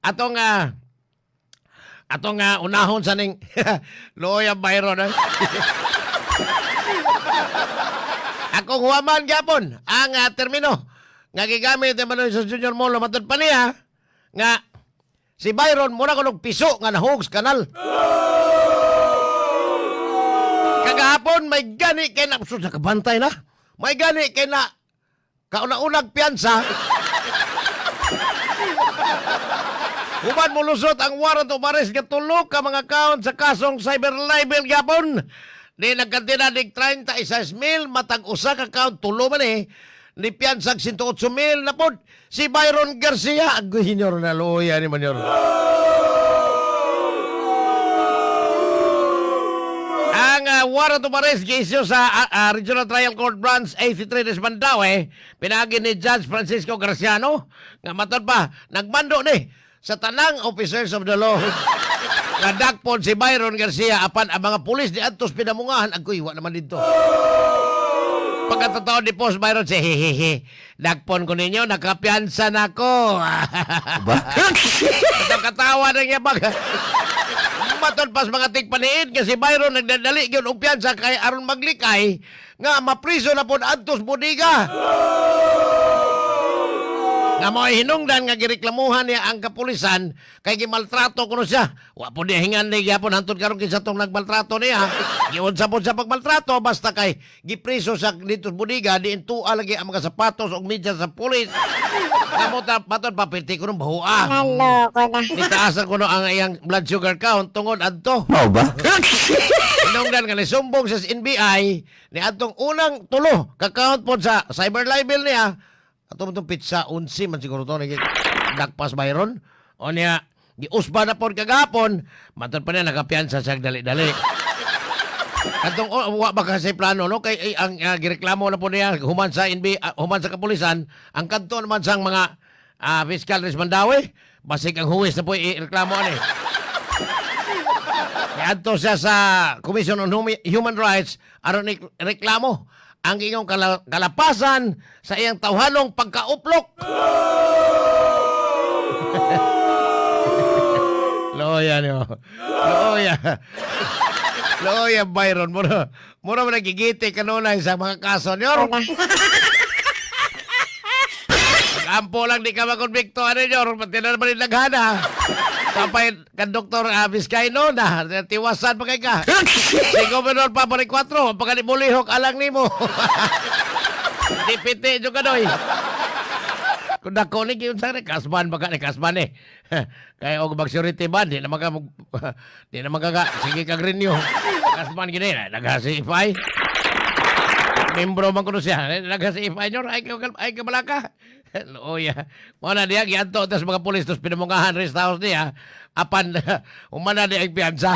Atong unahon sa ning Luoya Byron. Eh. Akong huwaman gyapon ang termino nga gigamit ni Manuel sa Junior Molo, matud pa niya nga si Byron mura kunog piso nga nahug sa kanal. Kagahapon may gani kay na sus, nakabantay na. May gani kay na kauna-unag piyansa. Human mo lusot ang warrant of arrest nga tulo ka mga count sa kasong cyber libel gyapon. Ni nagkantidad nig 36 mil matag usa ka count, tulo man eh. Ni piyansag 108 mil na pod si Byron Garcia. Agoy hinyor na luya ni manyor. Ang warrant of arrest gi-issue sa Regional Trial Court Branch 83 des Mandaue, pinaagi ni Judge Francisco Graciano nga matod pa nagmando ni sa tanang officers of the law nga dakpon si Byron Garcia, apan ang mga pulis ni adtos pinamungahan. Agoy, wa naman dito. Pagkatotoo ni Post Byron si hehehe. Dakpon ko ninyo, nakapiyansa na ko. Ba? Ito katawa na niya pag matod pas mga tigpaniid kasi Byron nagdadali gyud og piyansa kay aron maglikay nga mapriso na pod adtos bodega. Nga mo'y hinungdan nga gireklamuhan niya ang kapulisan kay gimaltrato kuno siya. Wa po niya hingan ni gyapon hantod karon kinsa tong nagmaltrato niya. Giunsa pod sa pagmaltrato, basta kay gipriso sa dito sa bodega, diin tua lagi ang mga sapatos ug medyas sa pulis. Kamo ta matod papirti ko ng bahua. Naloko na. Nitaasan ko no ang iyang blood sugar count tungod adto. Mao ba? Hinungdan nga nisumbong sa NBI ni atong unang tulo ka-count po sa cyber libel niya. Ato mo itong pizza 11 man siguro to ni dakpas Byron. O niya giusba na pod kagapon, matod pa niya nakapiyansa siya dali-dali. Katong oh, wa ba kasi plano no kay eh, ang gireklamo na po niya human sa NB human sa kapulisan, ang kadto naman sang mga fiscal res Mandaue, basig ang huwes na po ireklamo ani. Niadto siya sa Commission on Human Rights aron reklamo ang iyong kalapasan sa iyang tawhanong pagkauplok. Loya niyo. Loya. Loya Byron. Mura, mura mo nagigiti kanunay sa mga kaso niyo. Ampo lang di ka makonbikto ano niyo. Pati na naman yung naghana. Kapay kan Dr. Vizcaino na tiwasan pa kay ka. Si Governor Papa ni 4, pagka alang nimo. Dipiti jo kanoy. Kung dako ni gyud sa kasban baka ni kasban eh. Kay og mag-surety ban di naman ka di naman ka sige kag renew. Kasban gini naghasi ifay. Membro man kuno siya. Naghasi ifay nyor ay ka ay ka balaka. Luoya. Mo na diya giadto tas mga pulis tos pinamungahan rest house niya apan humana di ang piyansa.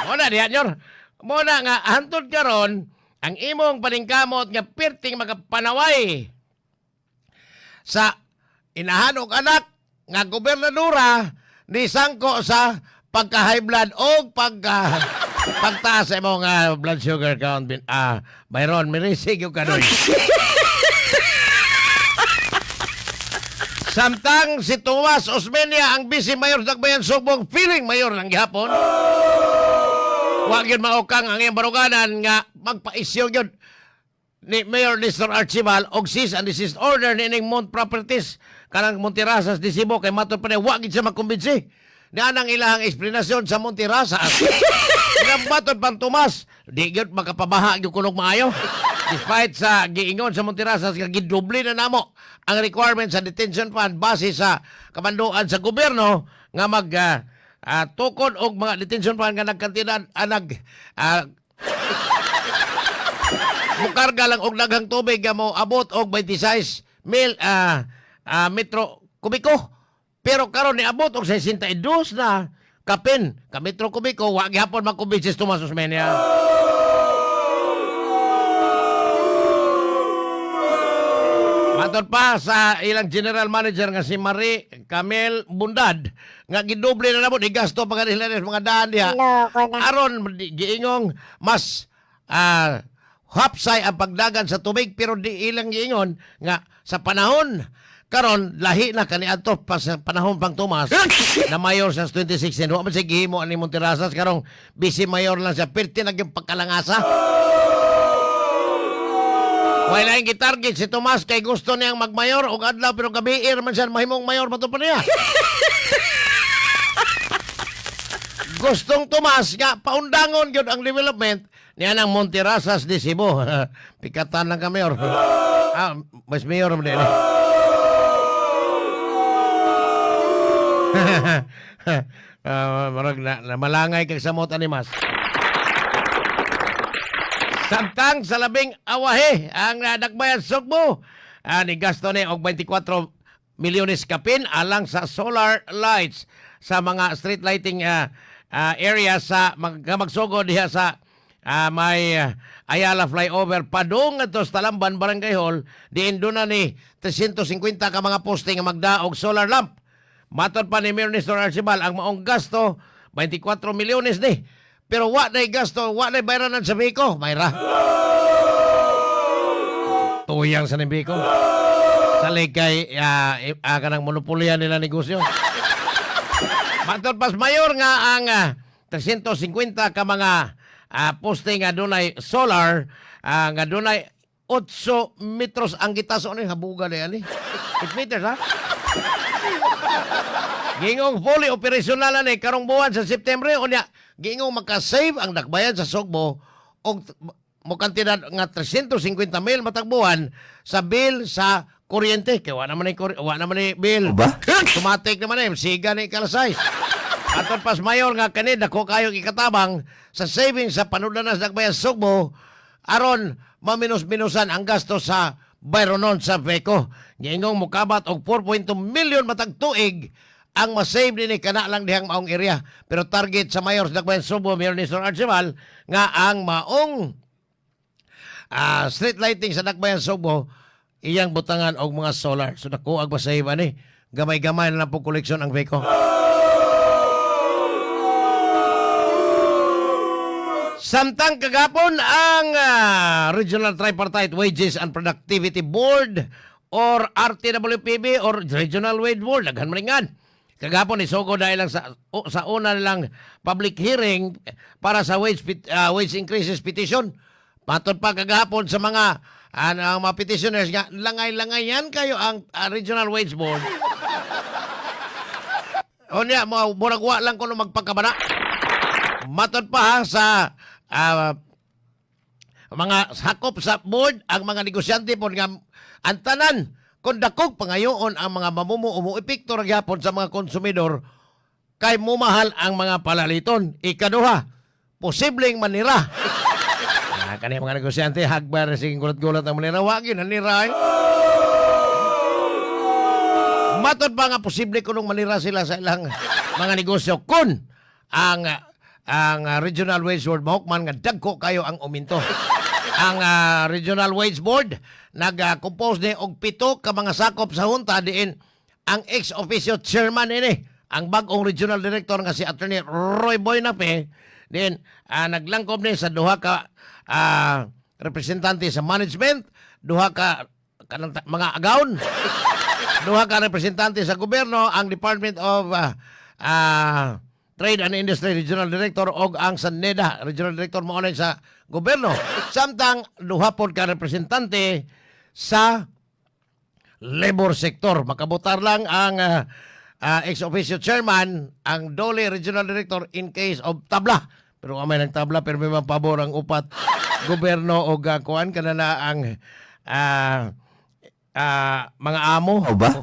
Mo na diya nyor. Mo na nga hantod karon ang imong paningkamot nga pirting makapanaway sa inahan og anak nga gobernadora ni sangko sa pagka high blood o pagka pagtaas sa imong blood sugar count bin, Byron mirisig yung kanoy. Samtang si Tomas Osmeña ang vice mayor sa Dakbayan Sugbong, feeling mayor ng gihapon. Wa gyud maukang ang iyang baruganan nga magpa-issue gyud ni Mayor Nestor Archival og cease and desist order niining Mount Properties kanang Montirasas de Cebu kay matod pa niya wa gid siya makumbinsi ni anang ilahang eksplanasyon sa Montirasas. Nga matod pang Tomas, di gyud makapabaha gyud kunog maayo despite sa giingon sa Montirasas nga gidoble na namo ang requirement sa detention fund base sa kamanduan sa gobyerno nga mag tukod og mga detention fund nga nagkantidad nag mukarga lang og daghang tubig nga mo abot og 26 mil metro kubiko. Pero karon niabot og 62 na kapin ka metro kubiko, wa gihapon makumbinsi si Tomas Osmeña. Matod pa sa ilang general manager nga si Marie Camille Bundad nga gidoble na namo gasto pa kanila sa mga daan diha. Loko na. Aron giingong mas hapsay ang pagdagan sa tubig, pero di ilang giingon nga sa panahon Karon lahi na kaniadto pa sa panahon pang Tomas na mayor sa 2016. Wa man siya gihimo ani Monterasas karong vice mayor lang siya. Perti na gyud pagkalangasa. Wala lang gitarget si Tomas kay gusto niyang magmayor og adlaw, pero gabi man siya mahimong mayor pa pa niya. Gustong Tomas nga paundangon gyud ang development niya ng Monterasas de Cebu. Pikatan lang ka, mayor. Ah, mas mayor mo din. Ah, marag na malangay kag samot ani Mas. Samtang sa labing awahe ang Dakbayan Sugbo, ni gasto ni og 24 milyones kapin alang sa solar lights sa mga street lighting area sa magsugod diha sa may Ayala flyover padung ngadto sa Talamban Barangay Hall, diin duna ni 350 ka mga poste nga magdaog solar lamp. Matod pa ni Mayor Nestor Archival, ang maong gasto 24 milyones ni. Pero wa na gasto, wa na bayranan sa VECO. Mayra. Tuyang sa VECO. Salig kay kanang monopolya nila negosyo. Matod pas mayor nga ang 350 ka mga poste nga dunay solar, nga dunay 8 metros ang gitaso ni habuga na yan eh. 8 meters, ha? Gingong fully operational na ni karong buwan sa September, unya gingong makasave ang Dakbayan sa Sugbo og mo kantidad nga 350 mil matag buwan sa bill sa kuryente kay wa naman ni bill. Ba? Tumatik naman eh, siga ni kalasay. Aton pas mayor nga kani dako kayo ikatabang sa savings sa panudlanan sa Dakbayan Sugbo aron maminos-minusan ang gasto sa bayronon sa VECO. Giingong mukabat og 4.2 million matag tuig ang masave dinhi kana lang dihang maong area. Pero target sa mayor sa Dakbayan Sugbo, Mayor Nestor Archival, nga ang maong street lighting sa Dakbayan Sugbo iyang butangan og mga solar. So dako ang masave ani. Gamay-gamay na lang po koleksyon ang VECO. Samtang kagapon ang Regional Tripartite Wages and Productivity Board or RTWPB or Regional Wage Board, daghan man. Kagapon isugod dahil lang sa una lang public hearing para sa wage increases petition. Matod pa kagahapon sa mga ano, ang mga petitioners nga langay-langayan kayo ang Regional Wage Board. Unya mo murag wa lang kuno magpagkabana. Matod pa ha, sa mga sakop sa board, ang mga negosyante po nga ang tanan kung dakog pangayoon ang mga mamumuo mo epekto ra gyapon sa mga konsumidor kay mumahal ang mga palaliton. Ikaduha, posibleng manira. Kani mga negosyante hagbar sige gulat-gulat ang manira, wa gyud nanira eh. Matod pa nga posible kunong manira sila sa ilang mga negosyo kun ang Regional Wage Board mahukman nga dagko kayo ang uminto. Ang Regional Wage Board nag-compose ni og 7 ka mga sakop sa junta, diin ang ex officio chairman ini ang bag-ong regional director nga si Attorney Roy Boynape, diin naglangkob ni sa duha ka representante sa management, duha ka kanang mga agawon, duha ka representante sa gobyerno, ang Department of Trade and Industry Regional Director og ang sa NEDA Regional Director mo sa gobyerno. Samtang duha pod ka representante sa labor sector. Makabotar lang ang ex officio chairman, ang DOLE Regional Director in case of tabla. Pero amay ng tabla pero may pabor ang upat, gobyerno o kuan kana na ang mga amo. O ba?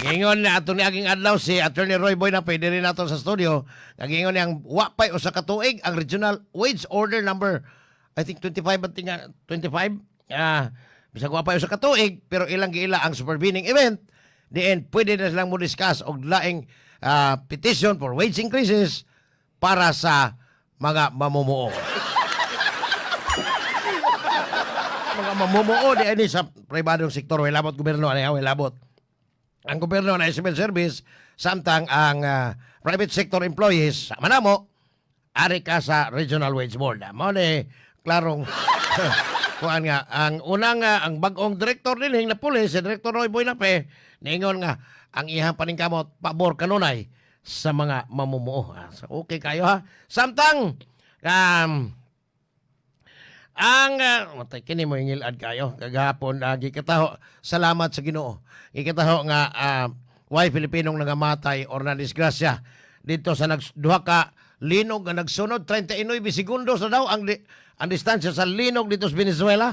Gingon na ato ni aging adlaw si Attorney Roy Boy na pwede rin nato sa studio. Nagingon niyang wa pay usa ka tuig ang Regional Wage Order number, I think, 25 ba tinga 25, bisag wa pay usa ka tuig pero ilang giila ang supervening event diin pwede na silang mo discuss og laing petition for wage increases para sa mga mamumuo. Mga mamumuo di ani sa pribadong sektor, way labot gobyerno ani, way labot. Ang gobyerno na civil service, samtang ang private sector employees sama namo ari ka sa Regional Wage Board. Mao ni klarong Kuan nga ang unang ang bag-ong direktor dinhi na pulis, si Direktor Roy Buenafe, niingon nga ang iyang paningkamot pabor kanunay sa mga mamumuo. Ah, so okay kayo ha. Samtang ang matay kini mo ingilad kayo kagahapon, gikataho, salamat sa Ginoo, gikataho nga way Pilipinong nangamatay or na disgrasya dito sa duha ka linog nga nagsunod. 39 segundos na daw ang distansya sa linog dito sa Venezuela.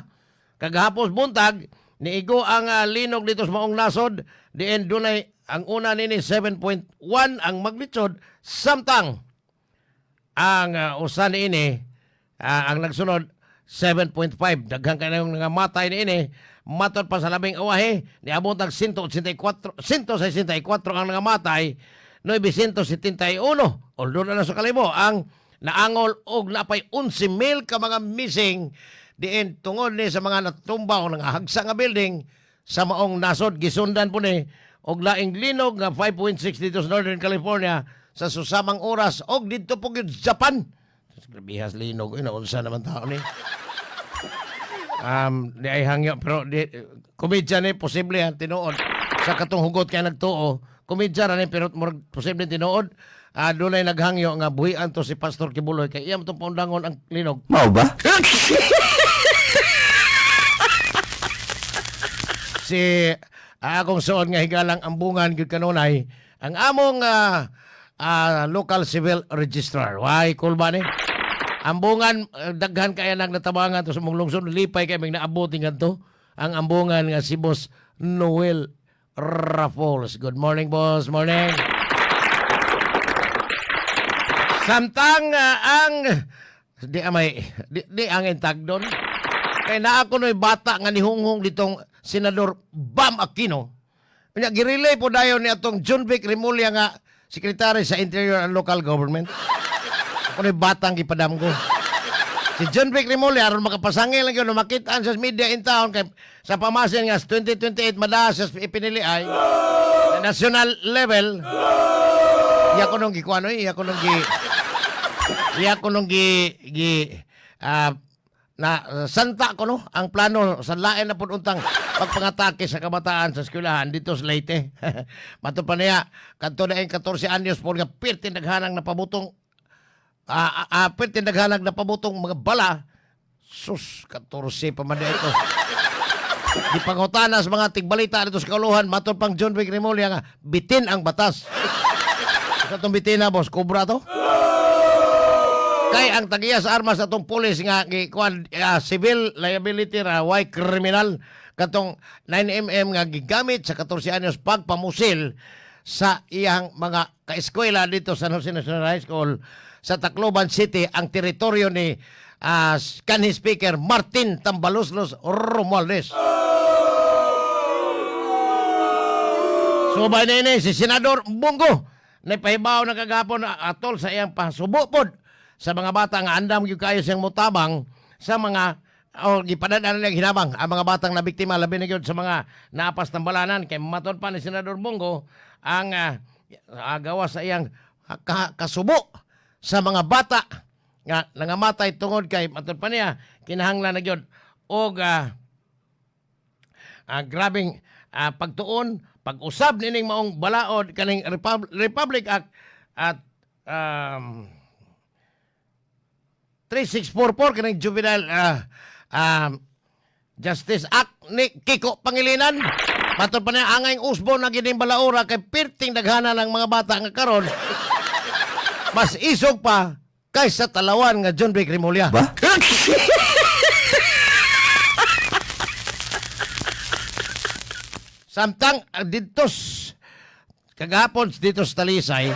Kagahapon buntag niigo ang linog dito sa maong nasod, diin dunay ang una nini 7.1 ang magnitude, samtang ang usa niini, ang nagsunod 7.5. Daghan kay nang nangamatay niini. Matod pa sa labing awahe, niabot ang 184, 164 ang nangamatay, 971 although na sa kalibo ang naangol og napay 11,000 ka mga missing, diin tungod ni sa mga natumba o nangahagsa nga building sa maong nasod. Gisundan po ni og laing linog nga 5.6 dito sa Northern California sa susamang oras og didto po gyud Japan. Grabihas linog, yun, unsa naman tao ni. Di ay hangyo, pero di, komedya ni, posible ang tinuod. Sa katong hugot kay nagtuo, komedya ra ni, pero murag posible tinuod. Ah, dunay naghangyo nga buhian to si Pastor Quiboloy kay iyam tong paundangon ang linog. Mao ba? Si akong suod nga higalang ambungan gyud kanunay ang among local civil registrar. Why cool ba ni? Ambungan, daghan kaya nang natabangan to sa mong lungsod, lipay kay mig naabot ngadto ang ambungan nga si Boss Noel Rafols. Good morning, boss. Morning. Samtang ang di amay di ang intag doon. Kay naa ko no'y bata nga nihunghong ditong Senador Bam Aquino. Unya girelay po dayon ni atong Jonvic Remulla nga sekretary sa Interior and Local Government. Ako no'y batang gipadamgo. Si Jonvic Remulla aron makapasangil lang yun, makitaan sa media in town kay sa pamasin nga sa 2028 madaas sa ipinili ay sa national level. Iya ko nung gi gi ah, na santa ko no ang plano sa lain na pud untang pagpangatake sa kabataan sa eskwelahan dito sa Leyte. Mato pa niya kadto na 14 anyos po nga pirti naghanang napabutong pirti naghanang napabutong mga bala. Sus, 14 pa man ito. Di pangutana sa mga tigbalita dito sa kauluhan, matod pang Jonvic Remulla nga bitin ang batas. Sa itong bitina, boss, kubra to. Kay ang tagiya sa armas atong pulis nga gi kuan, civil liability ra, why criminal katong 9 mm nga gigamit sa 14 anyos pagpamusil sa iyang mga kaeskwela dito sa Jose National High School sa Tacloban City, ang teritoryo ni kanhi Speaker Martin Tambaloslos Romualdez. Subay na ini si Senador Bong Go napahibaw na kagapon atol sa iyang pasubo pod sa mga bata nga andam gyud kayo siyang mutabang sa mga o gipadad-an nila hinabang ang mga batang na biktima, labi na gyud sa mga naapas tambalanan, kay matod pa ni Senador Bong Go ang gawa sa iyang kasubo sa mga bata nga nangamatay tungod kay matod pa niya kinahanglan na gyud og grabing pagtuon pag-usab nining maong balaod kaning Republic Act at 3644, kaning Juvenile Justice Act ni Kiko Pangilinan. Matod pa niya angay usbon na gining balaura kay pirting daghana ng mga bata nga karon mas isog pa kaysa talawan nga Jonvic Remulla. Ba? Samtang dito kagahapon dito sa Talisay,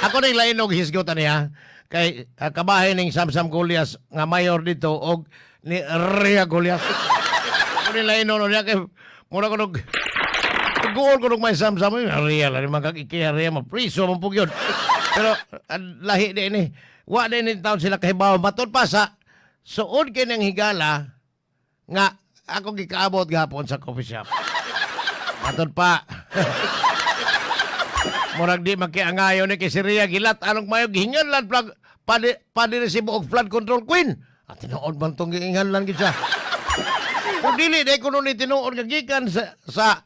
ako ning lainog hisgutan niya kay kabahin ning Samsam Golias nga mayor dito og ni Ria Golias. Ako ning lainog niya kay mura ko nog guol ko nog may Samsam Ria lang mga kakikiya Ria mapriso man pug yun. Pero lahi di ni. Wa di ni taon sila kahibaw matod pa sa suod kay nang higala nga ako gikaabot gahapon sa coffee shop. Matod pa. Murag di makiangayo ni kay si Ria gilat anong mayo gihinganlan plug padi padi resibo og flood control queen. At tinuod man tong gihinganlan gid siya. Kung dili dai kuno ni tinuod nga gikan sa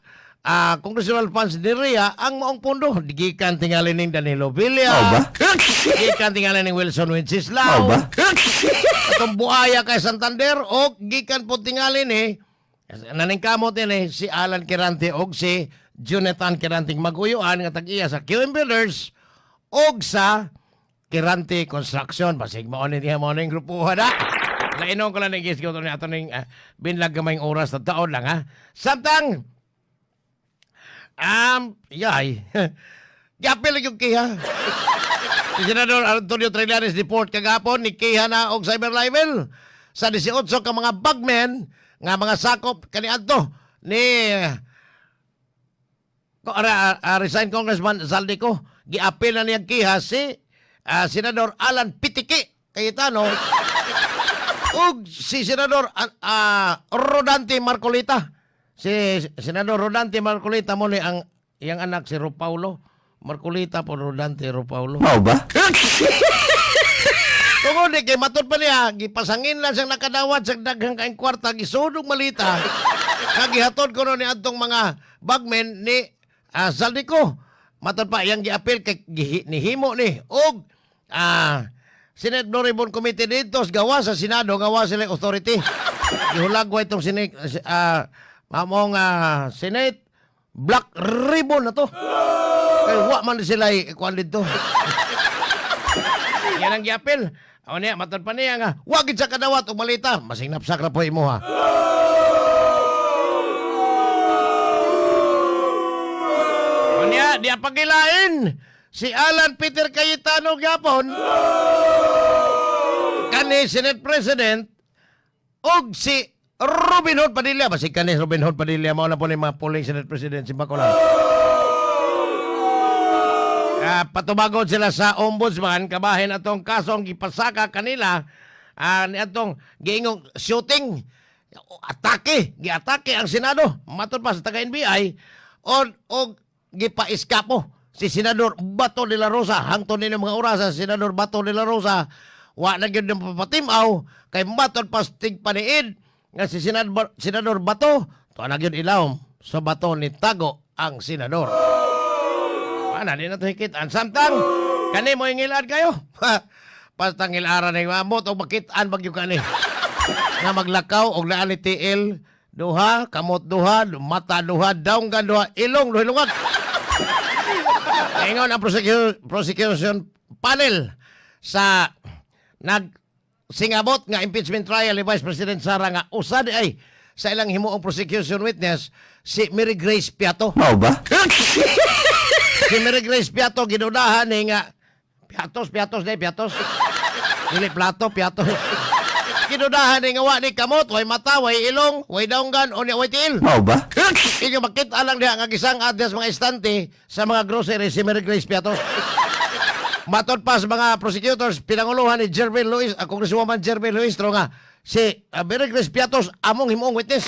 congressional funds ni Ria ang maong pondo, gikan tingali ning Danilo Villa. Mao ba? Gikan tingali ning Wilson Mao Wenceslao. ba? Atong buaya kay Santander o gikan po tingali ni naningkamot ni si Alan Quirante og si Jonathan Quirante, maguyuan nga tag-iya sa QM Builders og sa Quirante Construction. Basig mao ni diha, mao ning grupuhan na. Lainon ko lang ng gisgo ni ato ning binlag gamayng oras na taon lang ha. Samtang yay. Gapil yung kiha. Si Senador Antonio Trillanes deport kagapon ni kiha na og cyber libel sa 18 ka mga bagmen nga mga sakop kaniadto ni resigned Congressman Zaldy Co. Giapil na niyang kiha si Senador Alan Pitiki Cayetano ug si Senador Rodante Marcoleta. Si Senador Rodante Marcoleta mo ni ang iyang anak si Ro Paulo Marcoleta po, Rodante Ro Paulo. Mao ba? Tungod ni kay matod pa niya, gipasangin lang siyang nakadawat sa daghang kaing kwarta, gisudog malita. Nga gihatod kuno ni adtong mga bagmen ni Zaldy Co. Matod pa iyang giapil kay nihimo ni og Senate Blue Ribbon Committee dito gawa sa Senado, gawa sila authority. Gihulagway itong Senate mamong Senate Black Ribbon na to. Kay wa man sila ikuan dito. Yan ang giapil. O niya, matod pa niya nga, wag gid sa kadawat og malita. Masing napsak ra po imo ha. O niya, di pagilain. Si Alan Peter Cayetano gyapon kani Senate President og si Robin Hood Padilla. Basig kani Robin Hood Padilla mao na po ni mga polling Senate President si Bacola. Patubagon sila sa ombudsman kabahin atong kasong gipasaka kanila ni atong giingong shooting atake, giatake ang Senado matod pa sa taga NBI o gipaiskapo si Senador Bato de la Rosa. Hangtod ni mga orasa, Senador Bato de la Rosa wa na gyud ng papatimaw kay matod pa sa tigpaniid nga si Senador Bato tuwa na gyud ilawom sa bato ni tago ang senador. Ana, di na to hikitan. Samtang, kani mo ingilad kayo. Basta ngilaran ni mamot o makitaan bagyo kani. Nga maglakaw og naa ni TL duha, kamot duha, mata duha, daunggan duha, ilong duha, ilungag. Ingon ang prosecution panel sa nag singabot nga impeachment trial ni Vice President Sara nga usa di ay sa ilang himuong prosecution witness si Mary Grace Piattos. Mao ba? Si Mary Grace Piattos gidudahan ni nga Piatos, Piatos di Piatos. Dili plato, Piatos. Gidudahan ni nga wa ni kamot, way mata, way ilong, way daunggan, o ni way tiil. Mao ba? Inyo makita lang diha nga gisang adya sa mga istante sa mga grocery si Mary Grace Piattos. Matod pa sa mga prosecutors, pinanguluhan ni Gerville Luis, Congresswoman Gerville Luistro nga si Mary Grace Piattos among himuong witness.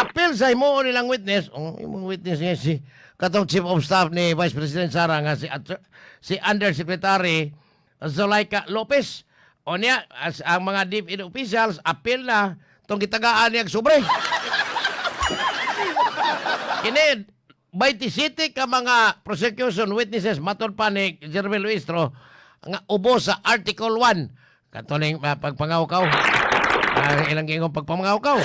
Apil sa himuon nilang witness, oh, imong witness nga si katong chief of staff ni Vice President Sara nga si Undersecretary Zuleika Lopez. O niya, as, ang mga DepEd officials, apil na itong gitagaan niya sobre. Kini, 27 ka mga prosecution witnesses matod pa ni Gerville Luistro nga ubo sa Article 1. Kato ning pagpangawkaw. Ilang gingong pagpangawkaw.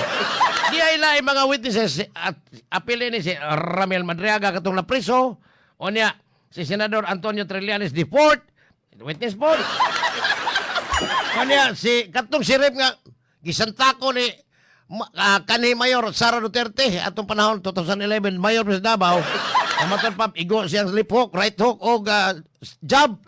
Di ay lain mga witnesses at apili ni si Ramil Madriaga katong napriso o niya si Senador Antonio Trillanes the fourth witness po. O niya si katong sheriff nga gisantako ni kanhi Mayor Sara Duterte atong panahon 2011 Mayor sa Davao. Namatod pa igo siyang left hook, right hook og jab.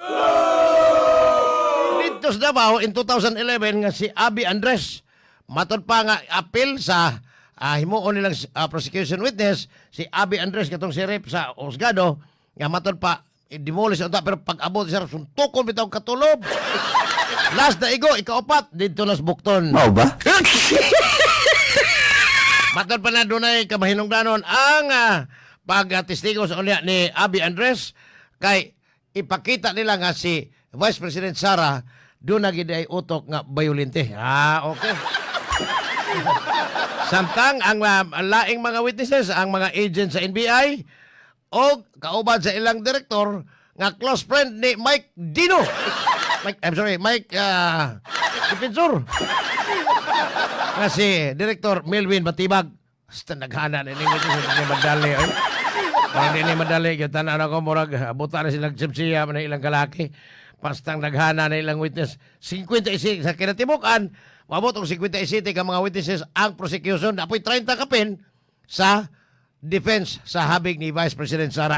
Dito sa Davao in 2011 nga si Abi Andres. Matod pa nga appeal sa himuon nilang prosecution witness si Abi Andres katong sheriff sa husgado nga matod pa demolish unta, pero pag abot siya suntukon bitaw katulob. Last na igo, ikaupat dito na sa bukton. Mao ba? Matod pa na dunay kamahinungdanon ang pagtestigo sa unya ni Abi Andres kay ipakita nila nga si Vice President Sara doon na gid ay utok nga bayolente. Ah, okay. Samtang ang laing mga witnesses, ang mga agent sa NBI o kauban sa ilang direktor nga close friend ni Mike Dino. Mike, I'm sorry, Mike Defensor. Nga si Director Melvin Matibag. Basta naghana na ni witnesses ni madali. Oy. Parang di ni madali. Kaya tanan ako, murag, abutan na silang sipsiya na ilang kalaki. Pastang naghana na ilang witness. 56 sa kinatibukan, mabot og 57 ka mga witnesses ang prosecution. Apoy 30 kapin sa defense sa habig ni Vice President Sara.